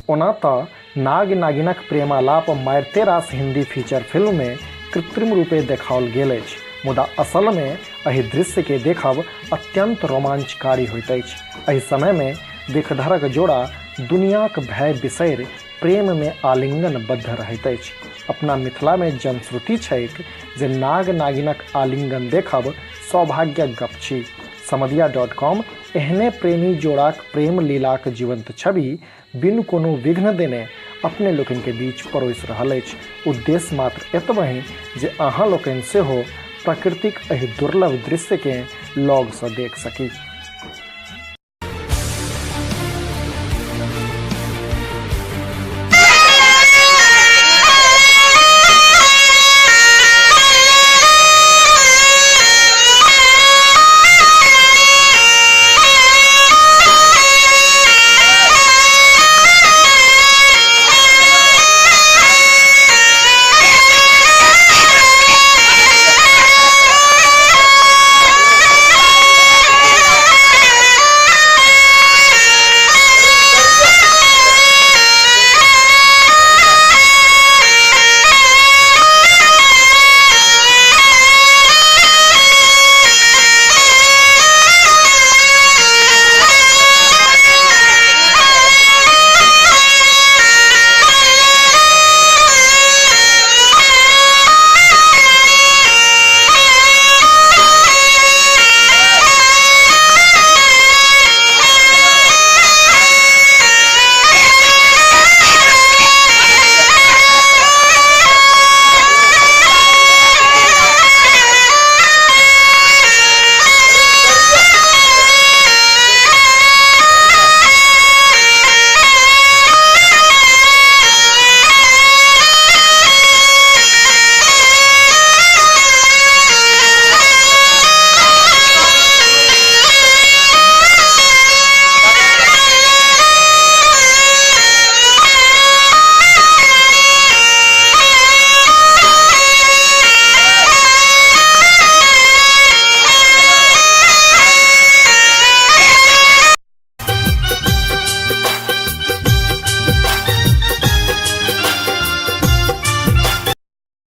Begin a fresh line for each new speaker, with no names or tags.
ओना त नाग-नागिनक प्रेमालाप मारिते रास हिंदी फीचर फिल्म मे कृत्रिम रूपे देखाओल गेल अछि, मुदा असल मे एहि दृश्य के देखब अत्यंत रोमांचकारी होइत अछि। एहि समय मे विखधरक जोड़ा दुनियाक भय बिसरि प्रेम मे आलिंगनबद्ध रहैत अछि। अपना मिथिला मे जनश्रुति छैक जे नाग-नागिनक आलिंगन देखब सौभाग्यक गप छी। समदिया डॉट कॉम एहने प्रेमी जोड़ाक प्रेम लीलाक जीवंत छवि बिनु कोनो विघ्न देने अपने लोकनि के बीच परोसि रहल अछि। उद्देश्य मात्र एतबहि जे अहाँ लोकनि सेहो प्रकृतिक एहि दुर्लभ दृश्य कें लग सँ देख सकी।